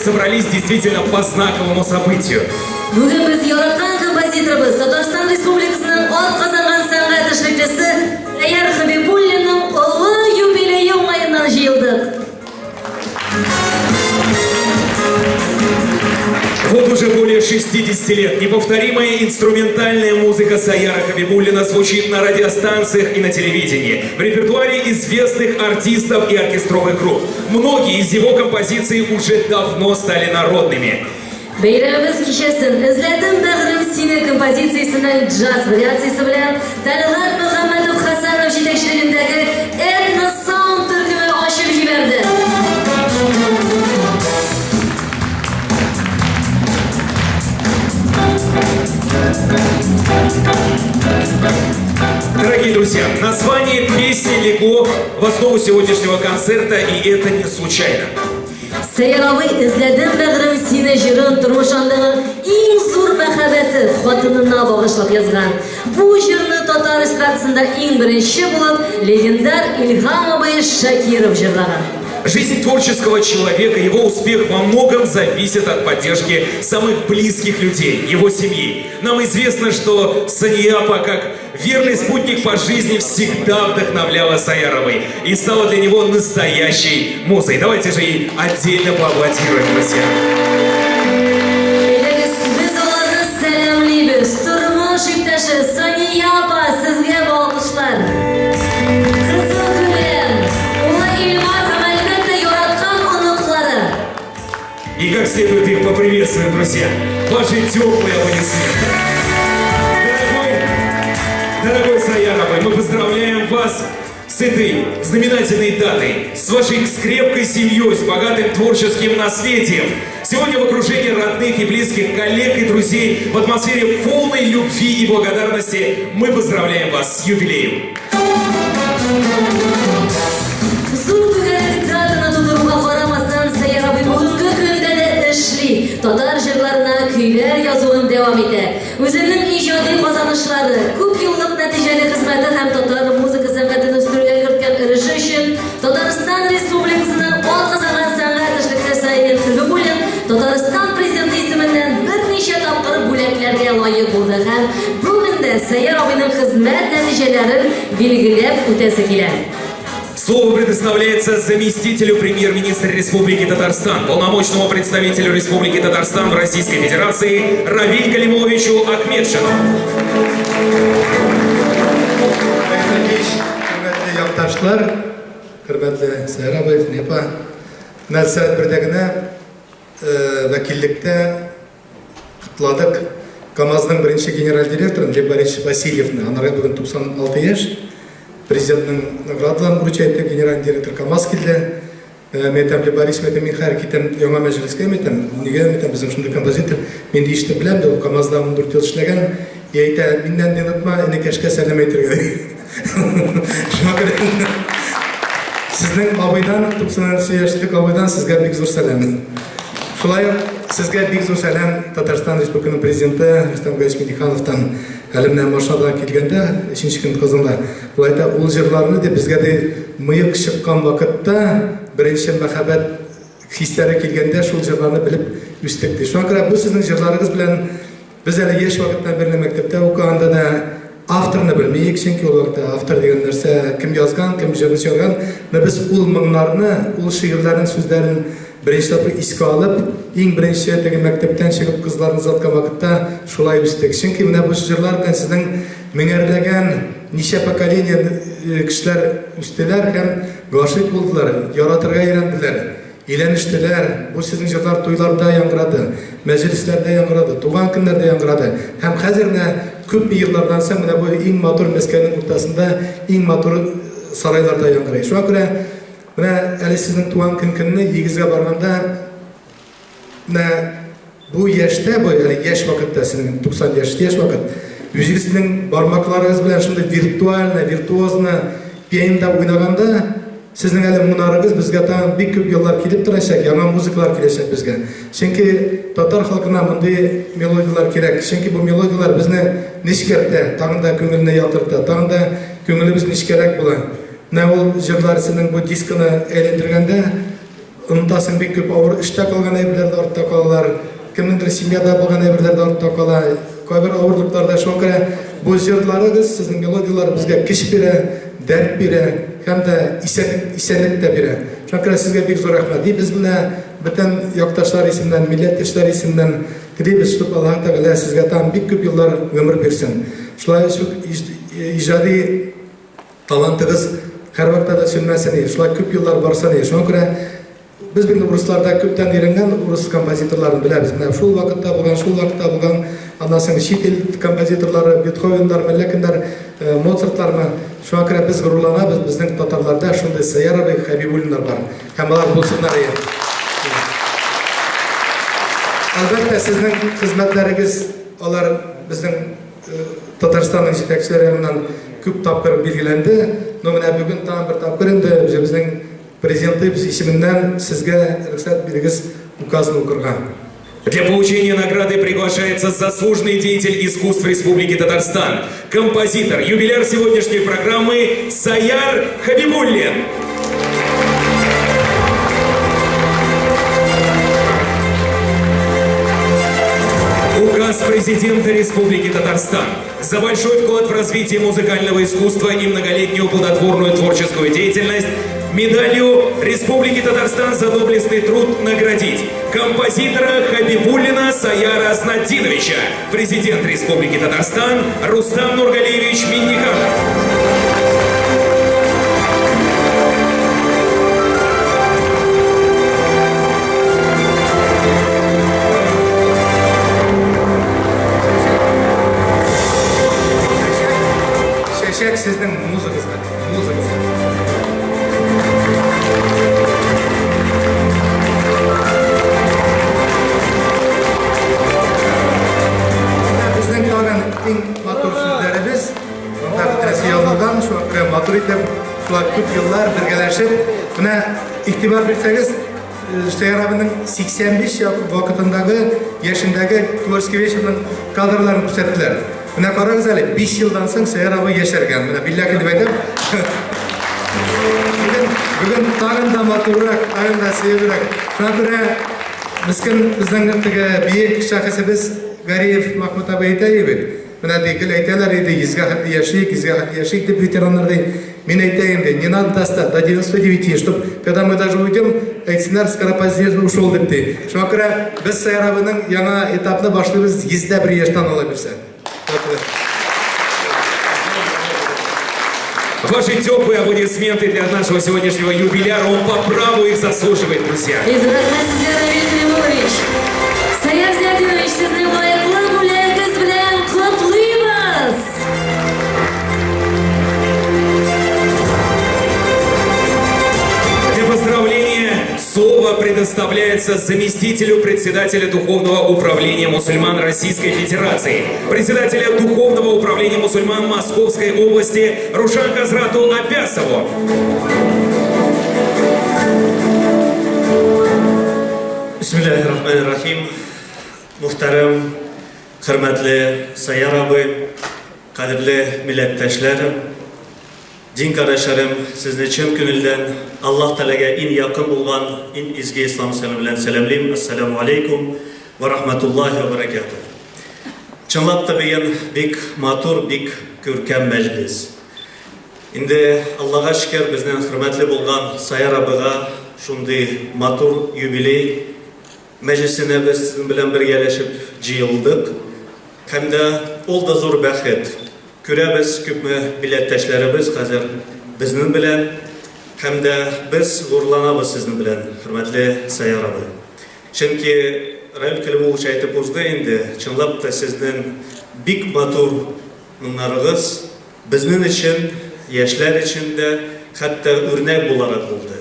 собрались действительно по знаковому событию. Бүген без яраткан композиторыбыз, Татарстан Республикасының атказанган сәнгать эшлеклесе Сәяр Хәбибуллинның олы юбилее уңаеннан җыелдык. Вот уже более 60 лет неповторимая инструментальная музыка Саяра Хабибуллина звучит на радиостанциях и на телевидении, в репертуаре известных артистов и оркестровых групп. Многие из его композиций уже давно стали народными. Бәйрәмебез кичәсен Эзләдем бәгърем сине композициясенең джаз вариациясе белән Тәлгать Мөхәммәтов Хәсәнов җитәкчелегендәге Этно Саунд төркеме ачып җибәрде. Дорогие друзья, название песни легло в основу сегодняшнего концерта, и это не случайно. Сәяр абый Эзләдем бәгърем сине җырын тормышындагы иң зур мәхәббәте хатынына багышлап язган. Бу җырны татар эстрадасында иң беренче булып легендар Илһам абый Шакиров җырлаган. Жизнь творческого человека, его успех во многом зависит от поддержки самых близких людей, его семьи. Нам известно, что Сания апа, как верный спутник по жизни, всегда вдохновляла Саяровой и стала для него настоящей музой. Давайте же ей отдельно поаплодируем, друзья. Әйдәгез, без аларны сәламлибез. Тормыш иптәше Сания апа, сезгә бу алкышлар. Кызы Гүлән, улы Илмар һәм әлбәттә яраткан оныклары. И как следует их поприветствуем, друзья. Ваши теплые аплодисменты. Дорогой, дорогой Саяр абый, мы поздравляем вас с этой знаменательной датой, с вашей крепкой семьей, с богатым творческим наследием. Сегодня в окружении родных и близких, коллег и друзей, в атмосфере полной любви и благодарности мы поздравляем вас с юбилеем. Зур түгәрәк датаны тутыруга карамастан, Сәяр абый бүгенге көндә дә эшли, татар җырларына көйләр язуын дәвам итә. Үзенең иҗади казанышлары, күп еллык нәтиҗәле хезмәте һәм татар музыка сәнгатен үстерүгә керткән өлеше өчен Татарстан Республикасының атказанган сәнгать эшлеклесе Сәяр Хәбибуллин Татарстан Президенты исеменнән берничә тапкыр бүләкләргә лаек булды һәм бүген дә Сәяр абыйның хезмәт нәтиҗәләрен билгеләп үтәсе килә. Слово предоставляется заместителю премьер-министра Республики Татарстан, полномочному представителю Республики Татарстан в Российской Федерации Равиль Калимуловичу Ахметшину. Хәерле кич, хөрмәтле якташлар, хөрмәтле Сәяр абый, Сания апа. Менә сәгать бердә генә вәкиллектә котладык КАМАЗның беренче генераль директорын Лев Борисович Васильевны. Анарга бүген 96 яшь. Президентның наградаларын вручать итте, генеральный директор КАМАЗ килде. Мин әйтәм, Лев Борисович, мин әйтәм, мин хәзер китәм яңа мәҗлескә, мин әйтәм, нигә, мин әйтәм, безнең шундый композитор, мин дә ишетеп беләм, ул КАМАЗда 14 ел эшләгән. И әйтә, миннән не онытма, энекәшкә сәлам әйтергә. Шуңа күрә сезнең абыйдан, 90 яшьлек абыйдан сезгә бик зур сәлам. Шулай ук сезгә бик зур сәлам Татарстан Республикасының президенты Рөстәм Галиевич Миңнехановтан. Әле менә машинада килгәндә, өченче көн Казанга, ул әйтә, ул җырларны ди безгә ди мыек чыккан вакытта беренче мәхәббәт хисләре килгәндә шул җырларны белеп үстек ди. Шуңа күрә бу сезнең җырларыгыз белән без әле яшь вакыттан бирле мәктәптә укыганда да авторны белмиек, чөнки ул вакытта автор дигән нәрсә кем язган, кем җырны чыгарган, но без ул моңнарны, ул шигырьләрнең сүзләрен беренче тапкыр искә алып, иң беренче теге мәктәптән чыгып кызларны озаткан вакытта шулай үстек. Чөнки менә бу җырлар белән сезнең меңәрләгән ничә поколение кешеләр үстеләр һәм гашыйк булдылар, яратырга өйрәнделәр. Өйләнештеләр, бу сезнең җырлар туйларда яңгырады, мәҗлесләрдә яңгырады, туган көннәрдә яңгырады. Һәм хәзер менә күпме еллардан соң менә бу иң матур Мәскәүнең уртасында иң матур сарайларда яңгырый. Шуңа күрә менә әле сезнең туган көн көнне егезгә барганда менә Бу яшьтә, бу әле яшь вакытта, сезнең 90 яшь, яшь вакыт, үзегезнең бармакларыгыз белән шундый виртуально, виртуозно пианинода уйнаганда, сезнең әле моңнарыгыз безгә тагын бик күп еллар килеп торачак, яңа музыкалар киләчәк безгә. Чөнки татар халкына мондый мелодияләр кирәк. Чөнки бу мелодияләр безне нечкәртә, тагын да күңелне яктырта, тагын да күңелебез нечкәрәк була. Менә ул җырлар сезнең бу дискыны әйләндергәндә, Онытасың, бик күп авыр эштә калган әйберләр дә артта калалар. Кемнеңдер семьяда булган әйберләр дә артта кала. Кайбер авырлыклар да. Шуңа күрә бу җырларыгыз, сезнең мелодияләр безгә көч бирә, дәрт бирә һәм дә исәнлек, исәнлек тә бирә. Шуңа күрә сезгә бик зур рәхмәт. И без менә бөтен якташлар исеменнән, милләттәшләр исеменнән телибез, чтоб Аллаһы Тәгалә сезгә тагын бик күп еллар гомер бирсен. Шулай ук иҗади Талантыгыз һәрвакытта да сүнмәсен и, шулай күп еллар барсын и. Шуңа күрә без бит урысларда күптән өйрәнгән урыс композиторларын беләбез. Менә шул вакытта булган, шул вакытта булган, аннан соң чит ил композиторлары, Бетховеннар, әллә кемнәр, э, Моцартлармы. Шуңа күрә без горурланабыз, безнең татарларда шундый Сәяр абый Хәбибуллиннар бар. Һәм алар булсыннар и. Әлбәттә, сезнең хезмәтләрегез, алар безнең Татарстанның җитәкчеләре ягыннан күп тапкыр билгеләнде. Но менә бүген тагын бер тапкыр инде үзебезнең президентыбыз исеменнән сезгә рөхсәт бирегез указны укырга. Для получения награды приглашается заслуженный деятель искусств Республики Татарстан, композитор, юбиляр сегодняшней программы Саяр Хабибуллин. Указ президента Республики Татарстан за большой вклад в развитие музыкального искусства и многолетнюю плодотворную творческую деятельность медалью Республики Татарстан за доблестный труд наградить композитора Хабибуллина Саяра Аснатдиновича, президент Республики Татарстан Рустам Нургалиевич Минниханов. Чәчәк сезнең музыгызга, музыгызга. Менә безнең тагын иң матур сүзләребез. Монда бөтенесе язылган, шуңа күрә матур итеп, шулай күп еллар бергәләшеп, менә игътибар бирсәгез, Сәйяр абының 85 вакытындагы яшендәге творческий вечерның кадрларын күрсәттеләр. Менә карагыз әле, 5 елдан соң Сәйяр абый яшәргән. Менә билләһи дип әйтәм. Бүген, бүген тагын да матуррак, тагын да сөебрәк. Шуңа күрә мескен безнең теге бөек шәхесебез Гариев Махмут абый әйтә бит. Менә ди, гел әйтәләр иде, йөзгә хәтле яшик, йөзгә хәтле яшик дип ветераннар ди. Мин әйтәем ди, не надо до 100, до 99, чтоб когда мы даже уйдем, әйтсеннәр, скоропозднежно ушел дип ди. Шуңа күрә без Сәяр абыйның яңа этапны башлыйбыз 101 яшьтән ала бирсә. Ваши теплые аплодисменты для нашего сегодняшнего юбиляра. Он по праву их заслуживает, друзья. Из рәхмәт сезгә, Равил Калимуллович. Сәяр Зиятдинович, сезне лаеклы бүләгегез белән котлыйбыз! Для поздравления слово предоставляется заместителю председателя Духовного управления мусульман Российской Федерации, председателя Духовного управления мусульман Московской области Рушан Хазрату Абясову. Бисмиллахир-рахманир-рахим. Мөхтәрәм, хөрмәтле Саяр абый, кадерле милләттәшләрем, дин кардәшләрем, сезне чын күңелдән Аллаһ Тәгаләгә иң якын булган, иң изге ислам сәламе белән сәламлим. Ассаламу алейкум ва рахматуллахи ва баракатуһ. Чынлап та бүген бик матур, бик күркәм мәҗлес. Инде Аллага шөкер, безнең хөрмәтле булган Саяр абыйга шундый матур юбилей мәҗлесенә без сезнең белән бергәләшеп җыелдык. Һәм дә ул да зур бәхет. Күрәбез, күпме милләттәшләребез хәзер безнең белән. Һәм дә без горурланабыз сезнең белән, хөрмәтле Саяр абый. Чөнки Раил Кәлимуллович әйтеп узды инде, чынлап та сезнең бик матур моңнарыгыз безнең өчен, яшьләр өчен дә хәтта үрнәк буларак булды.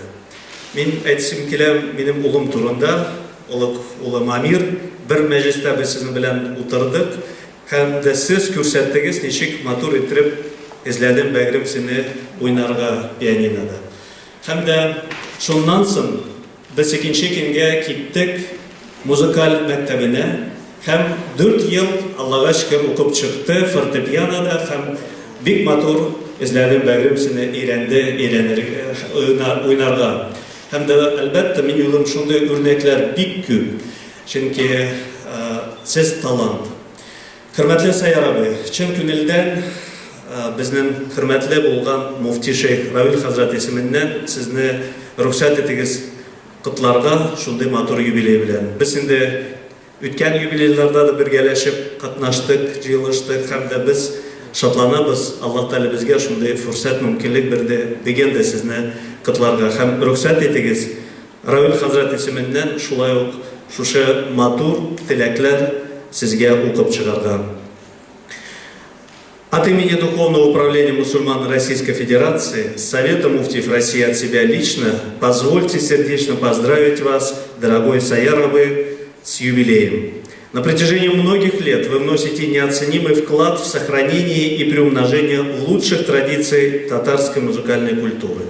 Мин әйтсем килә минем улым турында, олы улым Амир, бер мәҗлестә без сезнең белән утырдык һәм дә сез күрсәттегез ничек матур иттереп эзләдем бәгърем сине уйнарга пианинода. Һәм дә шуннан соң Без икенче көнгә киттек музыкаль мәктәбенә һәм дүрт ел, Аллага шөкер, укып чыкты фортепианода һәм бик матур Эзләдем бәгърем сине өйрәнде өйрәнергә, уйнарга. Һәм дә, әлбәттә, мин уйлыйм, шундый үрнәкләр бик күп. Чөнки сез талант. Хөрмәтле Сәяр абый, чын күңелдән безнең хөрмәтле булган муфти шәйх Равил хәзрәт исеменнән сезне рөхсәт итегез котларга шундый матур юбилей белән. Без инде үткән юбилейларда да бергәләшеп катнаштык, җыелыштык һәм дә без шатланабыз, Аллаһ Тәгалә безгә шундый форсәт, мөмкинлек бирде бүген дә сезне котларга. Һәм рөхсәт итегез, Равил хәзрәт исеменнән шулай ук шушы матур теләкләр сезгә укып чыгарга. От имени Духовного управления мусульман Российской Федерации, Совета муфтиев России от себя лично, позвольте сердечно поздравить вас, дорогой Саяр абый, с юбилеем. На протяжении многих лет вы вносите неоценимый вклад в сохранение и приумножение лучших традиций татарской музыкальной культуры.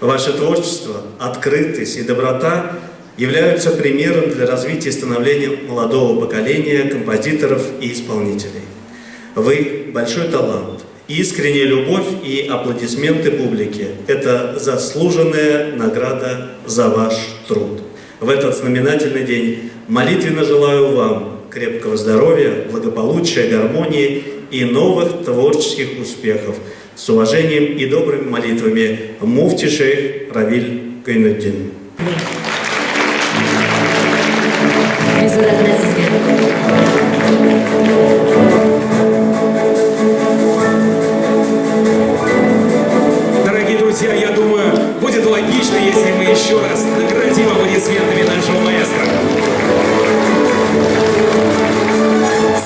Ваше творчество, открытость и доброта являются примером для развития и становления молодого поколения композиторов и исполнителей. Вы – большой талант, искренняя любовь и аплодисменты публики – это заслуженная награда за ваш труд. В этот знаменательный день молитвенно желаю вам крепкого здоровья, благополучия, гармонии и новых творческих успехов. С уважением и добрыми молитвами муфти шейх Равиль Гайнутдин. Бик зур рәхмәт сезгә. Дорогие друзья, я думаю, будет логично, если мы еще раз наградим аплодисментами нашего маэстро.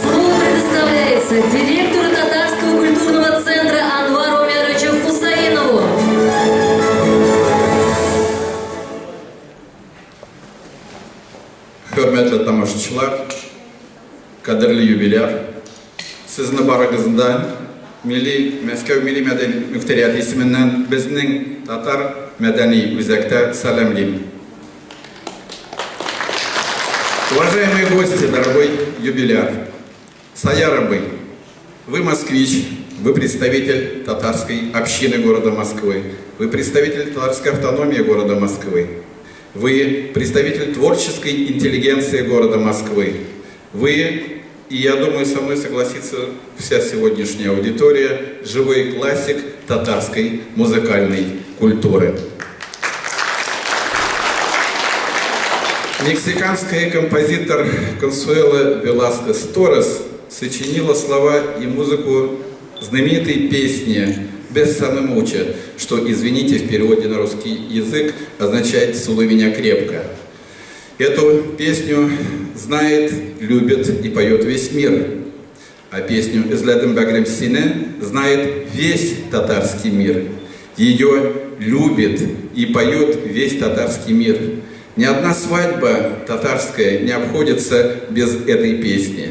Слово предоставляется директору Татарского культурного центра Анвару Умяровичу Хусаинову. Хөрмәтле тамашачылар, кадерле юбиляр, сезне барыгызны да Милли Мәскәү милли мәдәни мөхтәрияте исеменнән безнең татар мәдәни үзәктә сәламлим. Уважаемые гости, дорогой юбиляр, Саяр абый, вы москвич, вы представитель татарской общины города Москвы, вы представитель татарской автономии города Москвы, вы представитель творческой интеллигенции города Москвы, вы, и я думаю, со мной согласится вся сегодняшняя аудитория, живой классик татарской музыкальной культуры. Мексиканская композитор Консуэла Веласкес Торрес сочинила слова и музыку знаменитой песни «Бесаме мучо», что, извините, в переводе на русский язык означает «Целуй меня крепко». Эту песню знает, любит и поет весь мир. А песню «Эзләдем бәгърем сине» знает весь татарский мир. Ее любит и поет весь татарский мир. Ни одна свадьба татарская не обходится без этой песни.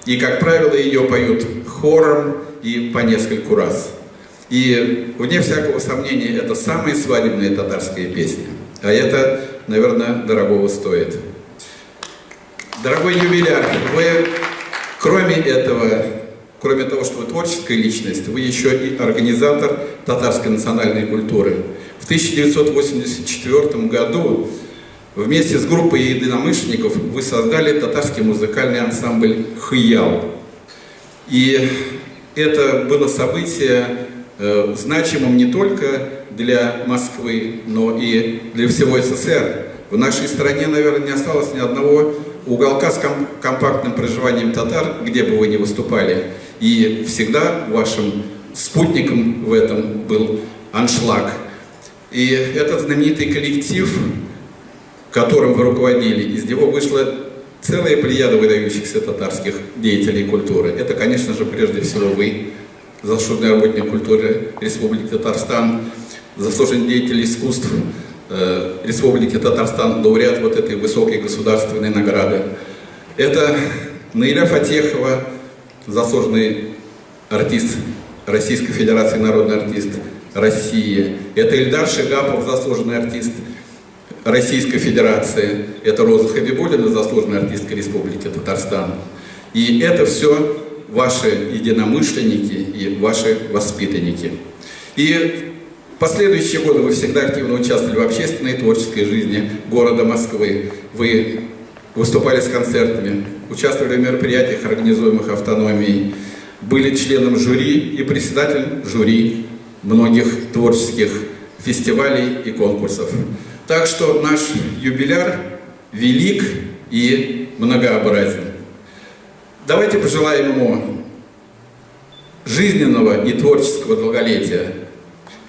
И, как правило, ее поют хором и по нескольку раз. И, вне всякого сомнения, это самая свадебная татарская песня. А это, наверное, дорогого стоит. Дорогой юбиляр, вы, кроме этого, кроме того, что вы творческая личность, вы еще и организатор татарской национальной культуры. В 1984 году вместе с группой единомышленников вы создали татарский музыкальный ансамбль «Хыял». И это было событие значимым не только для Москвы, но и для всего СССР. В нашей стране, наверное, не осталось ни одного уголка с компактным проживанием татар, где бы вы ни выступали. И всегда вашим спутником в этом был аншлаг. И этот знаменитый коллектив, которым вы руководили, из него вышла целая плеяда выдающихся татарских деятелей культуры. Это, конечно же, прежде всего вы, заслуженный работник культуры Республики Татарстан, заслуженный деятель искусств Республики Татарстан, лауреат вот этой высокой государственной награды. Это Наиля Фатехова, заслуженный артист Российской Федерации, народный артист России. Это Ильдар Шигапов, заслуженный артист Российской Федерации. Это Роза Хабибуллина, заслуженная артистка Республики Татарстан. И это все ваши единомышленники и ваши воспитанники. И Последующие годы вы всегда активно участвовали в общественной и творческой жизни города Москвы. Вы выступали с концертами, участвовали в мероприятиях, организуемых автономией, были членом жюри и председателем жюри многих творческих фестивалей и конкурсов. Так что наш юбиляр велик и многообразен. Давайте пожелаем ему жизненного и творческого долголетия.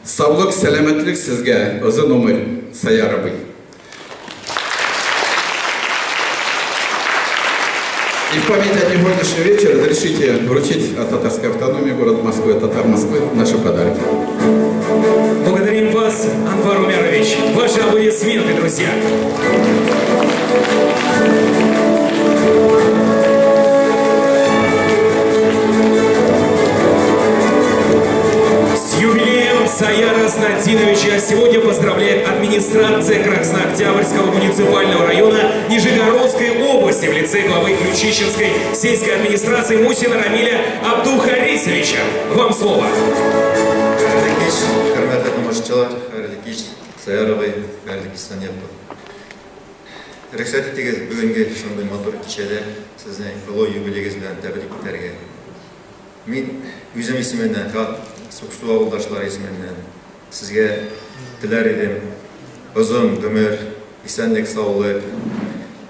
Саулык, сәламәтлек сезгә, озын гомер, Саяр абый. И в память о сегодняшнем вечере разрешите вручить от татарской автономии города Москвы, от татар Москвы наши подарки. Благодарим вас, Анвар Умярович. Ваши аплодисменты, друзья. С юбилеем Саяра Аснатдиновича сегодня поздравляет администрация Краснооктябрьского муниципального района Нижегородской области в лице главы Ключищенской сельской администрации Мусина Рамиля Абдулхарисовича. Вам слово. Хәерле кич, хөрмәтле тамашачылар, хәерле кич, Саяр абый, хәерле кич, Сания апа. Рөхсәт итегез бүгенге шундый матур кичәдә сезне олы юбилеегез белән тәбрик итәргә. Мин үзем исеменнән, хат Суксу авылдашлары исеменнән сезгә теләр идем озын гомер, исәнлек, саулык,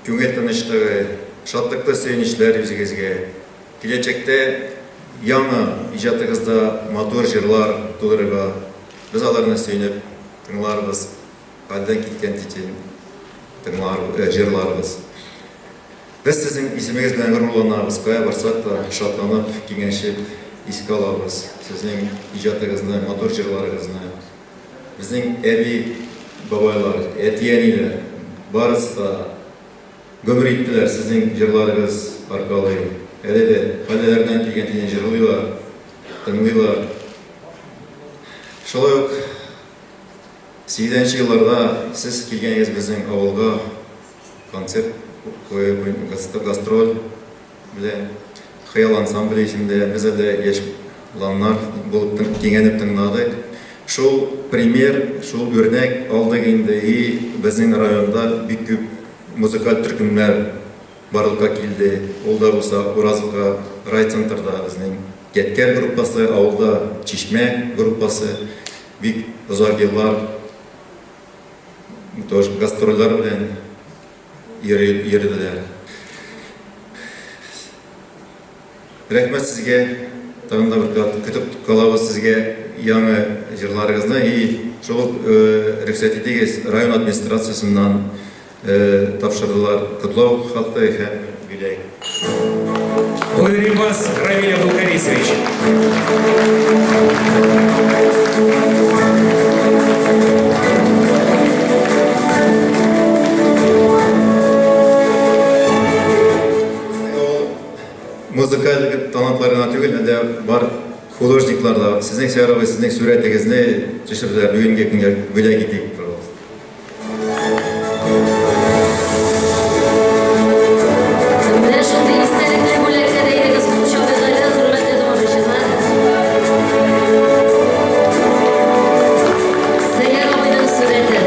күңел тынычлыгы, шатлыклы сөенечләр үзегезгә. Киләчәктә яңа иҗатыгызда матур җырлар тудырырга, без аларны сөенеп тыңларбыз, хәлдән киткән титен тыңлар, җырларбыз. Без сезнең исемегез белән горурланабыз, кая барсак та, шатланып, киңәшеп искә алабыз сезнең иҗатыгызны, матур җырларыгызны. Безнең әби, бабайлар, әти-әниләр, барысы да гомер иттеләр сезнең җырларыгыз аркалый. Әле дә хәлләреннән килгән тиен җырлыйлар, тыңлыйлар. Шулай ук сигезенче елларда сез килгәнегез безнең авылга концерт куеп, гастроль белән Хыял ансамбле исемендә без әле яшь ланнар булып киңәнеп тыңладык. Шул пример, шул үрнәк алдык инде и безнең районда бик күп музыкаль төркемнәр барлыкка килде. Ул да булса Уразовка райцентрда безнең Ядкәр группасы, авылда Чишмә группасы бик озак еллар тоже гастрольләр белән йөрделәр. Рәхмәт сезгә, тагын да бер кат көтеп калабыз сезгә яңа җырларыгызны и шул ук рөхсәт итегез, район администрациясеннән тапшырдылар котлау хаты һәм бүләк. Благодарим вас, Равиль Абдулкарисович. Музыкаль талантлар гына түгел, әлдә бар художниклар да. Сезнең Сәяр абый, сезнең сурәтегезне төшерделәр. Бүгенге көнгә бүләк итик, пожалуйста. Менә шундый истәлекле бүләккә дә идегез кул чабыйк әле, хөрмәтле тамашачылар. Сәяр абыйның сурәте.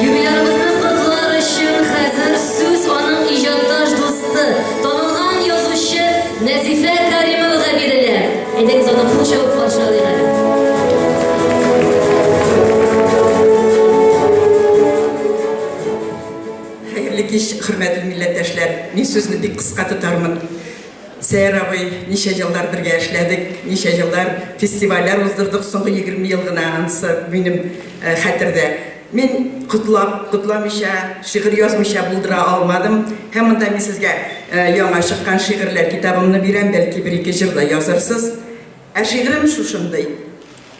Юбилярыбызны котлар өчен хәзер сүз аның иҗатташ дусты, танылган язучы Нәзифә Каримовага бирелә. Әйдәгез аны кул чабып каршы алыйк әле. Хәерле кич, хөрмәтле милләттәшләр. Мин сүзне бик кыска тотармын. Сәяр абый, ничә еллар бергә эшләдек, ничә еллар фестивальләр уздырдык, соңгы 20 ел гына анысы минем хәтердә. Мин котлап, котламыйча, шигырь язмыйча булдыра алмадым. Һәм монда мин сезгә яңа чыккан шигырьләр китабымны бирәм, бәлки бер-ике җыр да язырсыз. Ә шигырем шушындый.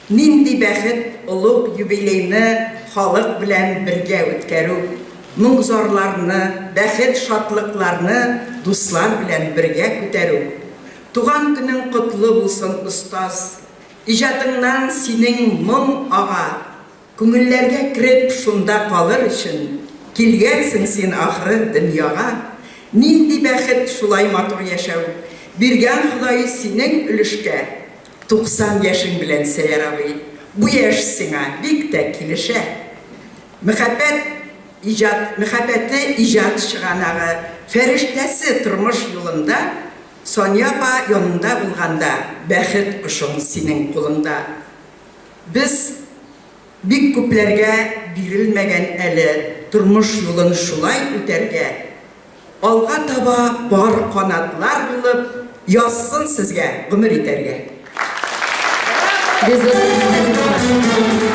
Нинди бәхет олуг юбилейны халык белән бергә үткәрү, моң-зарларны, бәхет-шатлыкларны дуслар белән бергә күтәрү. Туган көнең котлы булсын, остаз! Иҗатыңнан синең моң ага, Күңелләргә кереп шунда калыр өчен Килгәнсең син ахры дөньяга. Нинди бәхет шулай матур яшәү! Биргән Ходай синең өлешкә 90 яшең белән, Сәяр абый. Бу яшь сиңа бик тә килешә. Мәхәббәт, иҗат, мәхәббәте, иҗат чыганагы, фәрештәсе тормыш юлында, Сания апа яныңда булганда, бәхет кошың синең кулыңда. Без бик күпләргә бирелмәгән әле тормыш юлын шулай үтәргә. Алга таба пар канатлар булып, язсын сезгә гомер итәргә. Без.